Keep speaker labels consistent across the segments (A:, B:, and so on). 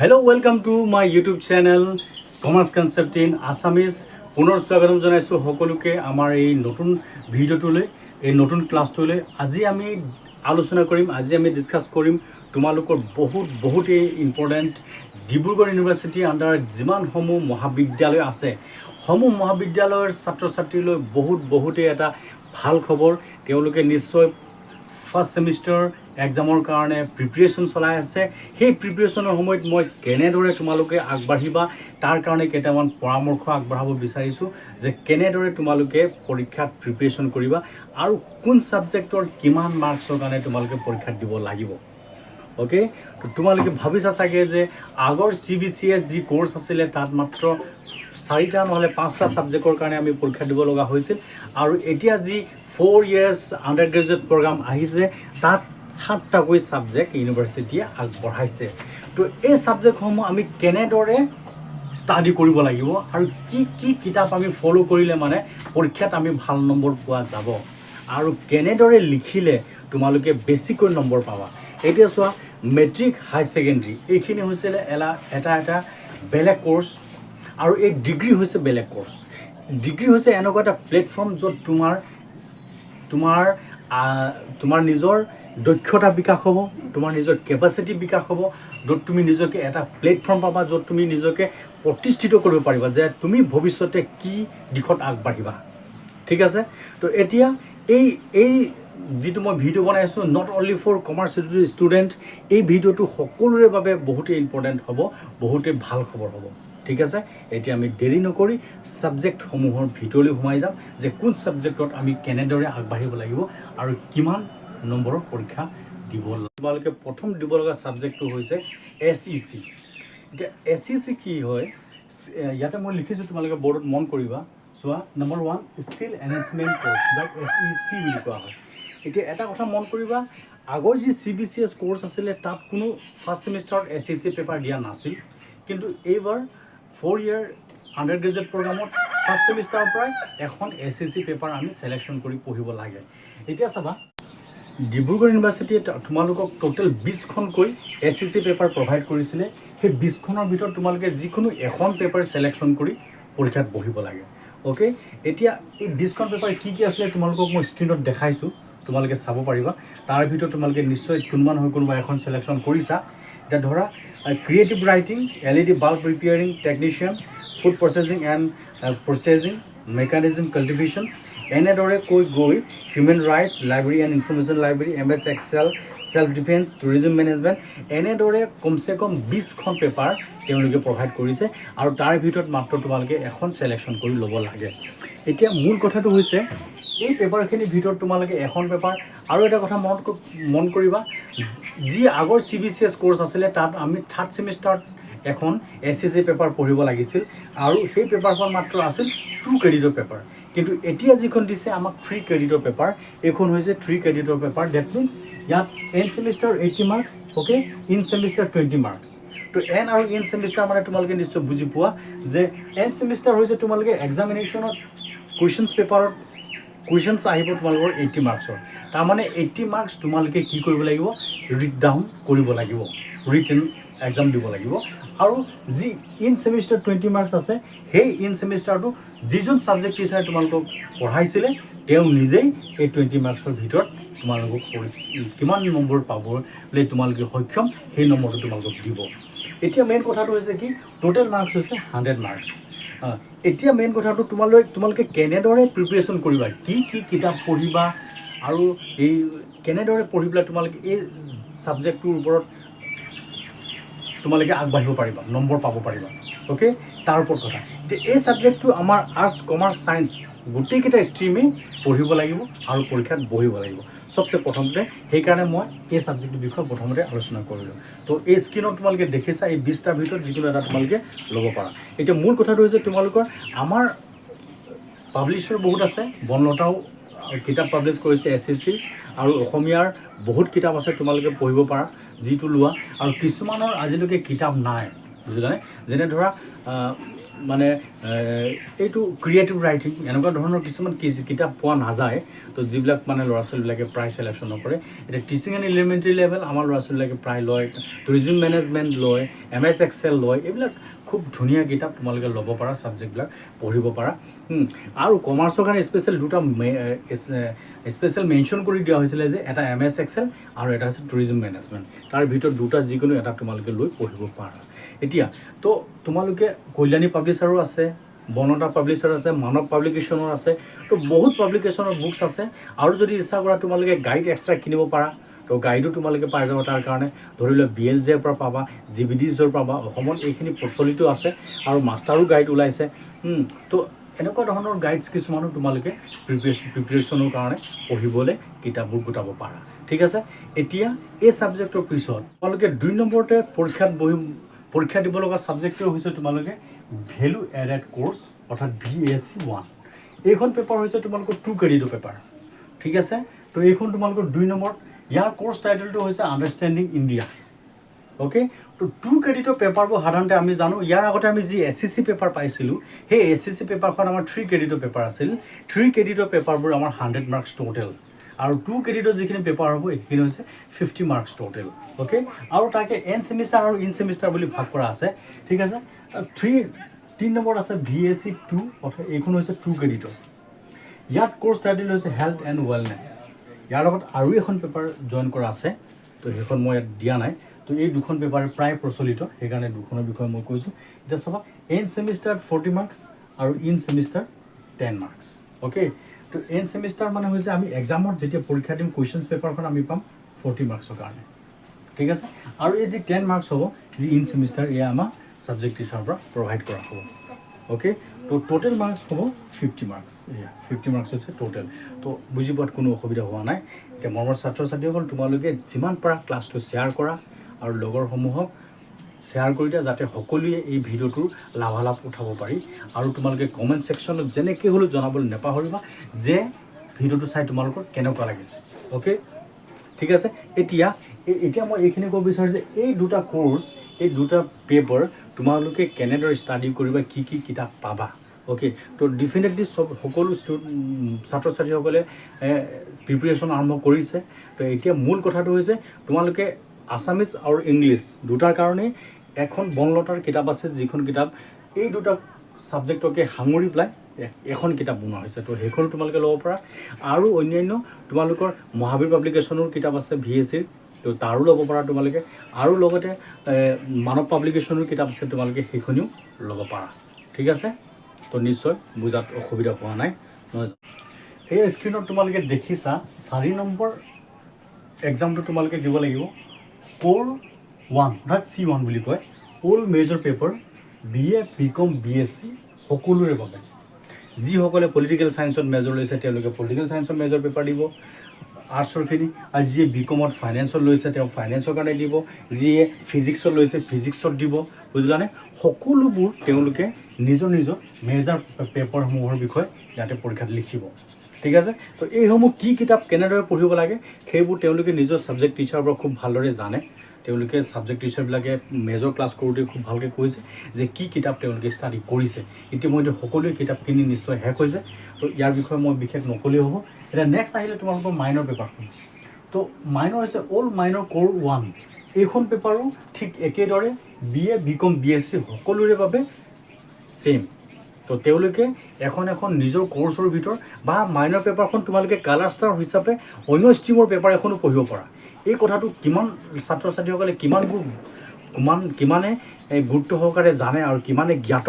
A: Hello, welcome to my YouTube channel, Commerce Concept in Assamese. পুনৰ স্বাগতম জনাইছোঁ সকলোকে আমাৰ এই নতুন ভিডিঅ'টোলৈ, এই নতুন ক্লাছটোলৈ। আজি আমি আলোচনা কৰিম, আজি আমি ডিছকাছ কৰিম তোমালোকৰ বহুত বহুতেই ইম্পৰ্টেণ্ট, ডিব্ৰুগড় ইউনিভাৰ্চিটিৰ আণ্ডাৰত যিমানসমূহ মহাবিদ্যালয় আছে, সমূহ মহাবিদ্যালয়ৰ ছাত্ৰ ছাত্ৰীলৈ বহুত বহুতেই এটা ভাল খবৰ। তেওঁলোকে নিশ্চয় ফাৰ্ষ্ট ছেমিষ্টাৰ এক্সামৰ কাৰণে প্ৰিপেৰেশ্যন চলাই আছে। সেই প্ৰিপেৰেশ্যনৰ সময়ত মই কেনেদৰে তোমালোকে আগবাঢ়িবা, তাৰ কাৰণে কেইটামান পৰামৰ্শ আগবঢ়াব বিচাৰিছোঁ যে কেনেদৰে তোমালোকে পৰীক্ষাত প্ৰিপেৰেশ্যন কৰিবা আৰু কোন ছাবজেক্টৰ কিমান মাৰ্কছৰ কাৰণে তোমালোকে পৰীক্ষাত দিব লাগিব। অ'কে, তো তোমালোকে ভাবিছা চাগে যে আগৰ চিবিচিএছ যি ক'ৰ্চ আছিলে, তাত মাত্ৰ চাৰিটা নহ'লে পাঁচটা ছাবজেক্টৰ কাৰণে আমি পৰীক্ষা দিব লগা হৈছিল আৰু এতিয়া যি 4 ইয়াৰ্ছ আণ্ডাৰ গ্ৰেজুৱেট প্ৰগ্ৰাম আহিছে, তাত সাতটাকৈ ছাবজেক্ট ইউনিভাৰ্চিটিয়ে আগবঢ়াইছে। তো এই ছাবজেক্টসমূহ আমি কেনেদৰে ষ্টাডি কৰিব লাগিব আৰু কি কি কিতাপ আমি ফ'ল' কৰিলে মানে পৰীক্ষাত আমি ভাল নম্বৰ পোৱা যাব আৰু কেনেদৰে লিখিলে তোমালোকে বেছিকৈ নম্বৰ পাবা। এতিয়া চোৱা, মেট্ৰিক, হাই ছেকেণ্ডেৰী এইখিনি হৈছিলে এটা এটা বেলেগ ক'ৰ্চ আৰু এই ডিগ্ৰী হৈছে বেলেগ ক'ৰ্চ। ডিগ্ৰী হৈছে এনেকুৱা এটা প্লেটফৰ্ম য'ত তোমাৰ তোমাৰ তোমাৰ নিজৰ দক্ষতা বিকাশ হ'ব, তোমাৰ নিজৰ কেপাচিটি বিকাশ হ'ব, য'ত তুমি নিজকে এটা প্লেটফৰ্ম পাবা, য'ত তুমি নিজকে প্ৰতিষ্ঠিত কৰিব পাৰিবা যে তুমি ভৱিষ্যতে কি দিশত আগবাঢ়িবা। ঠিক আছে? তো এতিয়া এই যিটো মই ভিডিঅ' বনাইছোঁ, not only for commerce student, এই ভিডিঅ'টো সকলোৰে বাবে বহুতেই ইম্পৰ্টেণ্ট হ'ব, বহুতেই ভাল খবৰ হ'ব। ঠিক আছে, এতিয়া আমি দেৰি নকৰি ছাবজেক্টসমূহৰ ভিতৰলৈ সোমাই যাম যে কোন ছাবজেক্টত আমি কেনেদৰে আগবাঢ়িব লাগিব আৰু কিমান নম্বৰৰ পৰীক্ষা দিব। তোমালোকে প্ৰথম দিব লগা ছাবজেক্টটো হৈছে এছইচি। এতিয়া এছইচি কি হয়, ইয়াতে মই লিখিছোঁ, তোমালোকে বৰ্ডত মন কৰিবা। চোৱা, number 1, skill enhancement course, যাক এছইচি বুলি কোৱা হয়। এতিয়া এটা কথা মন কৰিবা, আগৰ যি চিবিচিএছ ক'ৰ্চ আছিলে, তাত কোনো ফাৰ্ষ্ট ছেমিষ্টাৰত এছইচি পেপাৰ দিয়া নাছিল। কিন্তু এইবাৰ 4 ইয়েৰ আণ্ডাৰ গ্ৰেজুৱেট প্ৰগ্ৰামত ফাৰ্ষ্ট ছেমিষ্টাৰৰ পৰাই এখন এছইচি পেপাৰ আমি ছিলেকশ্যন কৰি পঢ়িব লাগে। এতিয়া চাবা, ডিব্ৰুগড় ইউনিভাৰ্চিটিয়ে তোমালোকক টোটেল 20খনকৈ এছইচি পেপাৰ প্ৰভাইড কৰিছিলে। সেই 20খনৰ ভিতৰত তোমালোকে যিকোনো এখন পেপাৰ ছিলেকশ্যন কৰি পৰীক্ষাত বহিব লাগে। অ'কে, এতিয়া এই 20খন পেপাৰ কি কি আছিলে, তোমালোকক মই স্ক্ৰীণত দেখাইছোঁ, তোমালোকে চাব পাৰিবা। তাৰ ভিতৰত তোমালোকে নিশ্চয় কোনোবা নহয় কোনোবা এখন ছিলেকশ্যন কৰিছা। এতিয়া ধৰা, creative writing, LED bulb repairing technician, food processing and processing mechanism cultivations, এনেদৰে কৈ গৈ human rights, library and information library, MS Excel, self defence, tourism management, এনেদৰে কমচে কম 20খন পেপাৰ তেওঁলোকে প্ৰভাইড কৰিছে আৰু তাৰ ভিতৰত মাত্ৰ তোমালোকে এখন ছিলেকশ্যন কৰি ল'ব লাগে। এতিয়া মূল কথাটো হৈছে, এই পেপাৰখিনিৰ ভিতৰত তোমালোকে এখন পেপাৰ, আৰু এটা কথা মন কৰিবা, যি আগৰ চিবিচিএছ ক'ৰ্চ আছিলে, তাত আমি থাৰ্ড ছেমিষ্টাৰত এখন এছইচি পেপাৰ পঢ়িব লাগিছিল আৰু সেই পেপাৰখন মাত্ৰ আছিল 2 ক্ৰেডিটৰ পেপাৰ। কিন্তু এতিয়া যিখন দিছে আমাক 3 ক্ৰেডিটৰ পেপাৰ, এইখন হৈছে 3 ক্ৰেডিটৰ পেপাৰ। That means ইয়াত end semester 80 marks, okay, in semester 20 marks। তো এণ্ড আৰু ইন ছেমিষ্টাৰ মানে তোমালোকে নিশ্চয় বুজি পোৱা যে এণ্ড ছেমিষ্টাৰ হৈছে তোমালোকে এক্সামিনেশ্যনত কুৱেশ্যনছ পেপাৰত কুৱেশ্যনছ আহিব তোমালোকৰ 80 মাৰ্কছৰ। তাৰমানে 80 মাৰ্কছ তোমালোকে কি কৰিব লাগিব? ৰিট ডাউন কৰিব লাগিব, ৰিটেন এক্সাম দিব লাগিব। আৰু যি ইন ছেমিষ্টাৰ 20 মাৰ্কছ আছে, সেই ইন ছেমিষ্টাৰটো যিজন ছাবজেক্ট টিচাৰে তোমালোকক পঢ়াইছিলে, তেওঁ নিজেই এই 20 মাৰ্কছৰ ভিতৰত তোমালোকক কিমান নম্বৰ পাবলৈ তোমালোকে সক্ষম, সেই নম্বৰটো তোমালোকক দিব। এতিয়া মেইন কথাটো হৈছে কি, টোটেল মাৰ্কছ হৈছে 100 মাৰ্কছ। এতিয়া মেইন কথাটো, তোমালোকে কেনেদৰে প্ৰিপেৰেশ্যন কৰিবা, কি কি কিতাপ পঢ়িবা আৰু এই কেনেদৰে পঢ়ি পেলাই তোমালোকে এই ছাবজেক্টটোৰ ওপৰত তোমালোকে আগবাঢ়িব পাৰিবা, নম্বৰ পাব পাৰিবা, অ'কে, তাৰ ওপৰত কথা। এতিয়া এই ছাবজেক্টটো আমাৰ আৰ্টছ, কমাৰ্চ, ছায়েন্স গোটেইকেইটা ষ্ট্ৰীমেই পঢ়িব লাগিব আৰু পৰীক্ষাত বহিব লাগিব চবচে প্ৰথমতে। সেইকাৰণে মই এই ছাবজেক্টটোৰ বিষয়ে প্ৰথমতে আলোচনা কৰিলোঁ। তো এই স্ক্ৰীণত তোমালোকে দেখিছা, এই 20টাৰ ভিতৰত যিকোনো এটা তোমালোকে ল'ব পাৰা। এতিয়া মূল কথাটো হৈছে, তোমালোকৰ আমাৰ পাব্লিছাৰ বহুত আছে। বনলতাও কিতাপ পাব্লিছ কৰিছে এছইচিৰ আৰু অসমীয়াৰ বহুত কিতাপ আছে, তোমালোকে পঢ়িব পাৰা যিটো লোৱা। আৰু কিছুমানৰ আজিলৈকে কিতাপ নাই, বুজিলানে? যেনে ধৰা মানে এইটো ক্ৰিয়েটিভ ৰাইটিং, এনেকুৱা ধৰণৰ কিছুমান কিতাপ পোৱা নাযায়। তো যিবিলাক মানে ল'ৰা ছোৱালীবিলাকে প্ৰায় চিলেকশ্যন নকৰে। এতিয়া টিচিং এণ্ড এলিমেণ্টেৰী লেভেল আমাৰ ল'ৰা ছোৱালীবিলাকে প্ৰায় লয়, টুৰিজিম মেনেজমেণ্ট লয়, এম এছ এক্সেল লয়। এইবিলাক খুব ধুনীয়া কিতাপ, তোমালোকে ল'ব পাৰা, ছাবজেক্টবিলাক পঢ়িব পাৰা। আৰু কমাৰ্চৰ কাৰণে স্পেচিয়েল দুটা স্পেচিয়েল মেনশ্যন কৰি দিয়া হৈছিলে যে এটা এম এছ এক্সেল আৰু এটা হৈছে টুৰিজিম মেনেজমেণ্ট। তাৰ ভিতৰত দুটা যিকোনো এটা তোমালোকে লৈ পঢ়িব পাৰা। এতিয়া তো তোমালোকে কল্যাণী পাব্লিছাৰো আছে, বনতা পাব্লিছাৰ আছে, মানৱ পাব্লিকেশ্যনৰ আছে, তো বহুত পাব্লিকেশ্যনৰ বুকছ আছে। আৰু যদি ইচ্ছা কৰা, তোমালোকে গাইড এক্সট্ৰা কিনিব পাৰা। তো গাইডো তোমালোকে পাই যাবা। তাৰ কাৰণে ধৰি লোৱা বি এল জেৰ পৰা পাবা, জি বি ডিজৰ পাবা, অসমত এইখিনি প্ৰচলিত আছে আৰু মাষ্টাৰো গাইড ওলাইছে। তো এনেকুৱা ধৰণৰ গাইডছ কিছুমানো তোমালোকে প্ৰিপেৰেশ্যনৰ কাৰণে পঢ়িবলৈ কিতাপবোৰ গোটাব পাৰা। ঠিক আছে। এতিয়া এই ছাবজেক্টৰ পিছত তোমালোকে 2 নম্বৰতে পৰীক্ষাত বহি পৰীক্ষা দিব লগা ছাবজেক্টটোৱে হৈছে তোমালোকে ভেলু এডেড ক'ৰ্চ, অৰ্থাৎ ভি এ চি 1। এইখন পেপাৰ হৈছে তোমালোকৰ 2 ক্ৰেডিটৰ পেপাৰ। ঠিক আছে। তো এইখন তোমালোকৰ 2 নম্বৰ। ইয়াৰ ক'ৰ্চ টাইটেলটো হৈছে আণ্ডাৰষ্টেণ্ডিং ইণ্ডিয়া। অ'কে, তো 2 ক্ৰেডিটৰ পেপাৰবোৰ সাধাৰণতে আমি জানো, ইয়াৰ আগতে আমি যি এছ চি চি পেপাৰ পাইছিলোঁ, সেই এছ চি চি পেপাৰখন আমাৰ 3 ক্ৰেডিটৰ পেপাৰ আছিল। 3 ক্ৰেডিটৰ পেপাৰবোৰ আমাৰ 100 মাৰ্কছ টোটেল আৰু 2 ক্ৰেডিটৰ যিখিনি পেপাৰ হ'ব, সেইখিনি হৈছে 50 মাৰ্কছ টোটেল। অ'কে, আৰু তাকে এণ্ড ছেমিষ্টাৰ আৰু ইন ছেমিষ্টাৰ বুলি ভাগ কৰা আছে। ঠিক আছে। 3 নম্বৰত আছে ভি এ চি 2, অৰ্থাৎ এইখন হৈছে 2 ক্ৰেডিটৰ। ইয়াত ক'ৰ্চ টাইটেল হৈছে হেল্থ এণ্ড ৱেলনেছ। ইয়াৰ লগত আৰু এখন পেপাৰ জইন কৰা আছে, তো সেইখন মই ইয়াত দিয়া নাই। তো এই দুখন পেপাৰ প্ৰায় প্ৰচলিত, সেইকাৰণে দুখনৰ বিষয়ে মই কৈছোঁ। এতিয়া চাবা, এণ্ড ছেমিষ্টাৰত 40 মাৰ্কছ আৰু ইন ছেমিষ্টাৰ 10 মাৰ্কছ। অ'কে, তো এণ্ড ছেমিষ্টাৰ মানে হৈছে আমি এক্সামত যেতিয়া পৰীক্ষা দিম, কুৱেশ্যনছ পেপাৰখন আমি পাম 40 মাৰ্কছৰ কাৰণে। ঠিক আছে। আৰু এই যি 10 মাৰ্কছ হ'ব, যি ইন ছেমিষ্টাৰ, এয়া আমাৰ ছাবজেক্ট টিচাৰৰ পৰা প্ৰভাইড কৰা হ'ব। অ'কে, তো টোটেল মাৰ্কছ হ'ব 50 মাৰ্কছ। এয়া 50 মাৰ্কছ হৈছে টোটেল। তো বুজি পোৱাত কোনো অসুবিধা হোৱা নাই। এতিয়া মৰমৰ ছাত্ৰ ছাত্ৰীসকল, তোমালোকে যিমান পাৰা ক্লাছটো শ্বেয়াৰ কৰা আৰু লগৰসমূহক শ্বেয়াৰ কৰি দিয়া, যাতে সকলোৱে এই ভিডিঅ'টোৰ লাভালাভ উঠাব পাৰি। আৰু তোমালোকে কমেণ্ট ছেকশ্যনত যেনেকৈ হ'লেও জনাবলৈ নাপাহৰিবা যে ভিডিঅ'টো চাই তোমালোকৰ কেনেকুৱা লাগিছে। অ'কে, ঠিক আছে। এতিয়া মই এইখিনি ক'ব বিচাৰোঁ যে এই দুটা ক'ৰ্চ, এই দুটা পেপাৰ তোমালোকে কেনেদৰে ষ্টাডি কৰিবা, কি কি কিতাপ পাবা। অ'কে, তো ডেফিনেটলি চব সকলো ছাত্ৰ ছাত্ৰীসকলে প্ৰিপেৰেশ্যন আৰম্ভ কৰিছে। তো এতিয়া মূল কথাটো হৈছে, তোমালোকে আছামিজ আৰু ইংলিছ দুটাৰ কাৰণেই এখন বনলতাৰ কিতাপ আছে, যিখন কিতাপ এই দুটা ছাবজেক্টকে সাঙুৰি পেলাই এখন কিতাপ বনোৱা হৈছে। তো সেইখনো তোমালোকে ল'ব পাৰা আৰু অন্যান্য তোমালোকৰ মহাবীৰ পাব্লিকেশ্যনৰ কিতাপ আছে ভি এ চিৰ, তো তাৰো ল'ব পাৰা তোমালোকে। আৰু লগতে মানৱ পাব্লিকেশ্যনৰ কিতাপ আছে, তোমালোকে সেইখনিও ল'ব পাৰা। ঠিক আছে। তো নিশ্চয় বুজাত অসুবিধা হোৱা নাই, নহয় জানো? এই স্ক্ৰীণত তোমালোকে দেখিছা, 4 নম্বৰ এক্সামটো তোমালোকে দিব লাগিব ক'ৰ 1, অৰ্থাৎ চি 1 বুলি কয়। All major paper, B A, B com, B S C সকলোৰে বাবে। যিসকলে পলিটিকেল ছায়েন্সত মেজৰ লৈছে, তেওঁলোকে পলিটিকেল ছায়েন্সত মেজৰ পেপাৰ দিব আৰ্টছৰখিনি, আৰু যিয়ে বি কমত ফাইনেন্সত লৈছে, তেওঁ ফাইনেন্সৰ কাৰণে দিব, যিয়ে ফিজিক্সত লৈছে, ফিজিক্সত দিব। বুজিলানে? সকলোবোৰ তেওঁলোকে নিজৰ নিজৰ মেজাৰ পেপাৰসমূহৰ বিষয়ে ইয়াতে পৰীক্ষাত লিখিব। ঠিক আছে। তো এইসমূহ কি কিতাপ, কেনেদৰে পঢ়িব লাগে, সেইবোৰ তেওঁলোকে নিজৰ ছাবজেক্ট টিচাৰৰ পৰা খুব ভালদৰে জানে। তেওঁলোকে ছাবজেক্ট টিচাৰবিলাকে মেজৰ ক্লাছ কৰোঁতে খুব ভালকৈ কৈছে যে কি কিতাপ তেওঁলোকে ষ্টাডি কৰিছে। ইতিমধ্যে সকলোৱে কিতাপ কিনি নিশ্চয় শেষ হৈছে। তো ইয়াৰ বিষয়ে মই বিশেষ নক'লেও হ'ব। এতিয়া নেক্সট আহিলে তোমালোকৰ মাইনৰ পেপাৰখন। তো মাইনৰ হৈছে অল মাইনৰ ক'ৰ 1। এইখন পেপাৰো ঠিক একেদৰে B A, B com, B S C সকলোৰে বাবে ছেইম। তো তেওঁলোকে এখন এখন নিজৰ কৰ্চৰ ভিতৰত বা মাইনৰ পেপাৰখন তোমালোকে ক্লাষ্টাৰ হিচাপে অন্য ষ্ট্ৰীমৰ পেপাৰ এখনো পঢ়িব পাৰা। এই কথাটো কিমান ছাত্ৰ ছাত্ৰীসকলে কিমানবোৰ কিমান কিমানে গুৰুত্ব সহকাৰে জানে আৰু কিমানে জ্ঞাত,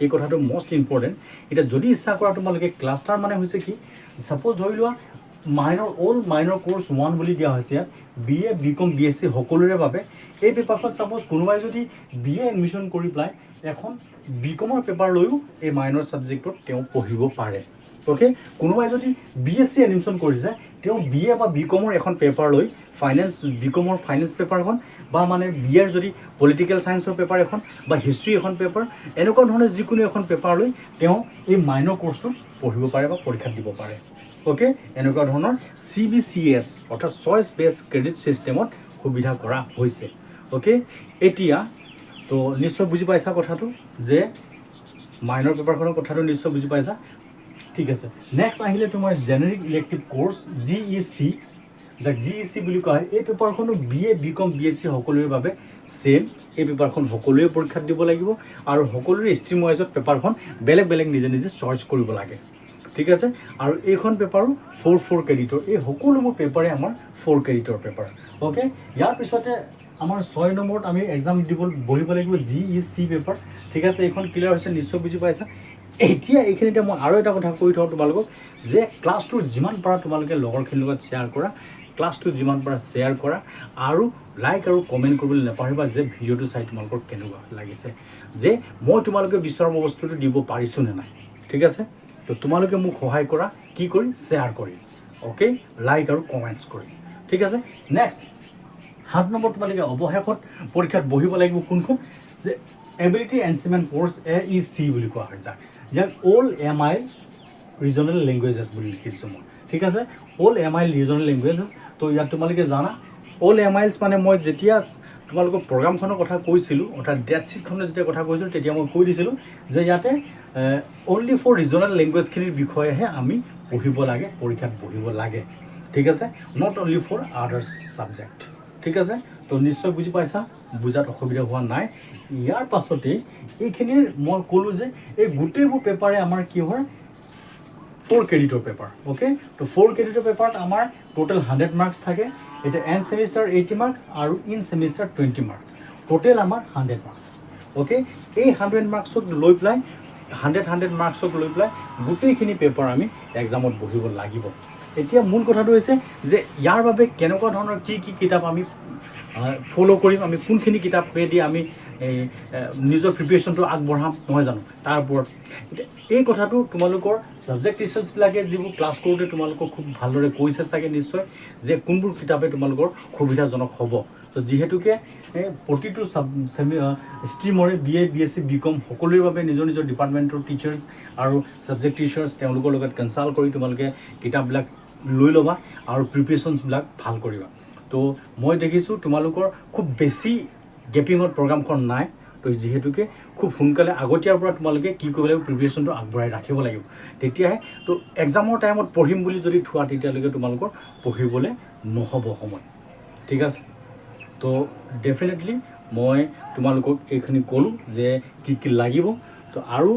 A: এই কথাটো মষ্ট ইম্পৰ্টেণ্ট। এতিয়া যদি ইচ্ছা কৰা তোমালোকে, ক্লাষ্টাৰ মানে হৈছে কি, ছাপ'জ ধৰি লোৱা minor, all minor course 1 বুলি দিয়া হৈছে ইয়াত, B A, B com, B S C সকলোৰে বাবে। এই পেপাৰখন ছাপ'জ কোনোবাই যদি বি এ এডমিশ্যন কৰি পেলাই এখন বি কমৰ পেপাৰ লৈও এই মাইনৰ ছাবজেক্টত তেওঁ পঢ়িব পাৰে। অ'কে, কোনোবাই যদি বি এছ চি এডমিশ্যন কৰিছে, তেওঁ বি এ বা বি কমৰ এখন পেপাৰ লৈ ফাইনেন্স, বি কমৰ ফাইনেন্স পেপাৰখন বা মানে বি এৰ যদি পলিটিকেল ছায়েন্সৰ পেপাৰ এখন বা হিষ্ট্ৰী এখন পেপাৰ, এনেকুৱা ধৰণৰ যিকোনো এখন পেপাৰ লৈ তেওঁ এই মাইনৰ কৰ্চটোত পঢ়িব পাৰে বা পৰীক্ষাত দিব পাৰে। অ'কে, এনেকুৱা ধৰণৰ চি বি চি এছ, অৰ্থাৎ চইচ বেছ ক্ৰেডিট ছিষ্টেমত সুবিধা কৰা হৈছে। অ'কে, এতিয়া তো নিশ্চয় বুজি পাইছা কথাটো যে মাইনৰ পেপাৰখনৰ কথাটো নিশ্চয় বুজি পাইছা। ঠিক আছে, নেক্সট আহিলে তোমাৰ জেনেৰিক ইলেক্টিভ কোৰ্চ, জিইচি, যাক জিইচি বুলি কোৱা হয়। এই পেপাৰখনো B A, B com, BSc সকলোৰে বাবে ছেম। এই পেপাৰখন সকলোৱে পৰীক্ষাত দিব লাগিব আৰু সকলোৰে ষ্ট্ৰীম ৱাইজত পেপাৰখন বেলেগ বেলেগ নিজে নিজে চইচ কৰিব লাগে। ঠিক আছে, আৰু এইখন পেপাৰো ফ'ৰ ফ'ৰ ক্ৰেডিটৰ। এই সকলোবোৰ পেপাৰে আমাৰ 4 ক্ৰেডিটৰ পেপাৰ। অ'কে, ইয়াৰ পিছতে আমাৰ 6 নম্বৰত আমি এক্সাম দিব বহিব লাগিব জিইচি পেপাৰ। ঠিক আছে, এইখন ক্লিয়াৰ হৈছে, নিশ্চয় বুজি পাইছা। এতিয়া এইখিনিতে মই আৰু এটা কথা কৈ থওঁ তোমালোকক যে ক্লাছটোৰ যিমান পাৰা তোমালোকে লগৰখিনিৰ লগত শ্বেয়াৰ কৰা, ক্লাছটো যিমান পাৰা শ্বেয়াৰ কৰা আৰু লাইক আৰু কমেণ্ট কৰিবলৈ নাপাহৰিবা যে ভিডিঅ'টো চাই তোমালোকৰ কেনেকুৱা লাগিছে, যে মই তোমালোকে বিচৰা বস্তুটো দিব পাৰিছোঁ নে নাই। ঠিক আছে, তো তোমালোকে মোক সহায় কৰা কি কৰি? শ্বেয়াৰ কৰি, অ'কে, লাইক আৰু কমেণ্টছ কৰি। ঠিক আছে, নেক্সট 7 নম্বৰ তোমালোকে অৱশেষত পৰীক্ষাত বহিব লাগিব কোনখন যে এবিলিটি এনহেঞ্চমেণ্ট কোৰ্চ, এইচি বুলি কোৱা হয় যাক, ইয়াক অল এমআইএল ৰিজনেল লেংগুৱেজেছ বুলি লিখি দিছোঁ মই। ঠিক আছে, অল এমআইএল ৰিজনেল লেংগুৱেজেছ। তো ইয়াত তোমালোকে জানা অল এমআইএলছ মানে মই যেতিয়া তোমালোকৰ প্ৰগ্ৰামখনৰ কথা কৈছিলোঁ, অৰ্থাৎ ডেট শ্বীটখনৰ যেতিয়া কথা কৈছিলোঁ, তেতিয়া মই কৈ দিছিলোঁ যে ইয়াতে অনলি ফৰ ৰিজনেল লেংগুৱেজখিনিৰ বিষয়েহে আমি পঢ়িব লাগে, পৰীক্ষাত বহিব লাগে। ঠিক আছে, not only for others subject. ঠিক আছে, তো নিশ্চয় বুজি পাইছা, বুজাত অসুবিধা হোৱা নাই। ইয়াৰ পাছতেই এইখিনিৰ মই ক'লোঁ যে এই গোটেইবোৰ পেপাৰে আমাৰ কি হয়? 4 ক্ৰেডিটৰ পেপাৰ। অ'কে, তো 4 ক্ৰেডিটৰ পেপাৰত আমাৰ টোটেল 100 মাৰ্কছ থাকে। এতিয়া এণ্ড ছেমিষ্টাৰ 80 মাৰ্কছ আৰু ইন ছেমিষ্টাৰ 20 মাৰ্কছ, টোটেল আমাৰ 100 মাৰ্কছ। অ'কে, এই 100 মাৰ্কছক লৈ পেলাই, 100 100 মাৰ্কছক লৈ পেলাই গোটেইখিনি পেপাৰ আমি এক্সামত বহিব লাগিব। এতিয়া মূল কথাটো হৈছে যে ইয়াৰ বাবে কেনেকুৱা ধৰণৰ কি কি কিতাপ আমি ফ'ল' কৰিম, আমি কোনখিনি কিতাপেদি আমি এই নিজৰ প্ৰিপেৰেশ্যনটো আগবঢ়াম, নহয় জানো, তাৰ ওপৰত এতিয়া এই কথাটো তোমালোকৰ ছাবজেক্ট টিচাৰ্ছবিলাকে যিবোৰ ক্লাছ কৰোঁতে তোমালোকক খুব ভালদৰে কৈছে চাগে নিশ্চয় যে কোনবোৰ কিতাপে তোমালোকৰ সুবিধাজনক হ'ব। তো যিহেতুকে প্ৰতিটো চাব ষ্ট্ৰীমৰে বি এ, বিএছচি, বি কম সকলোৰে বাবে নিজৰ নিজৰ ডিপাৰ্টমেণ্টৰ টিচাৰ্ছ আৰু ছাবজেক্ট টিচাৰ্ছ, তেওঁলোকৰ লগত কনচাল্ট কৰি তোমালোকে কিতাপবিলাক লৈ ল'বা আৰু প্ৰিপেৰেশ্যনছবিলাক ভাল কৰিবা। তো মই দেখিছোঁ তোমালোকৰ খুব বেছি গেপিঙত প্ৰগ্ৰামখন নাই। তো যিহেতুকে খুব সোনকালে আগতীয়াৰ পৰা তোমালোকে কি কৰিব লাগিব? প্ৰিপেৰেশ্যনটো আগবঢ়াই ৰাখিব লাগিব। তেতিয়াহে তো এক্সামৰ টাইমত পঢ়িম বুলি যদি থোৱা, তেতিয়ালৈকে তোমালোকৰ পঢ়িবলৈ নহ'ব সময়। ঠিক আছে, তো ডেফিনেটলি মই তোমালোকক এইখিনি ক'লোঁ যে কি কি লাগিব। তো আৰু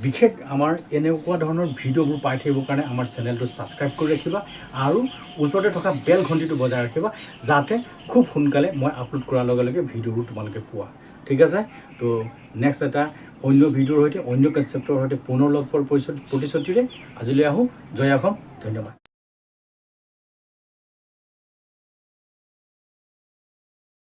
A: বিশেষ আমাৰ এনেকুৱা ধৰণৰ ভিডিঅ'বোৰ পাই থাকিবৰ কাৰণে আমাৰ চেনেলটো ছাবস্ক্ৰাইব কৰি ৰাখিবা আৰু ওচৰতে থকা বেল ঘণ্টিটো বজাই ৰাখিবা, যাতে খুব সোনকালে মই আপলোড কৰাৰ লগে লগে ভিডিঅ'বোৰ তোমালোকে পোৱা। ঠিক আছে, তো নেক্সট এটা অন্য ভিডিঅ'ৰ সৈতে, অন্য কনচেপ্টৰ সৈতে পুনৰ লগ পোৱাৰ প্ৰতিশ্ৰুতিৰে আজিলৈ আহোঁ। জয় অসম, ধন্যবাদ।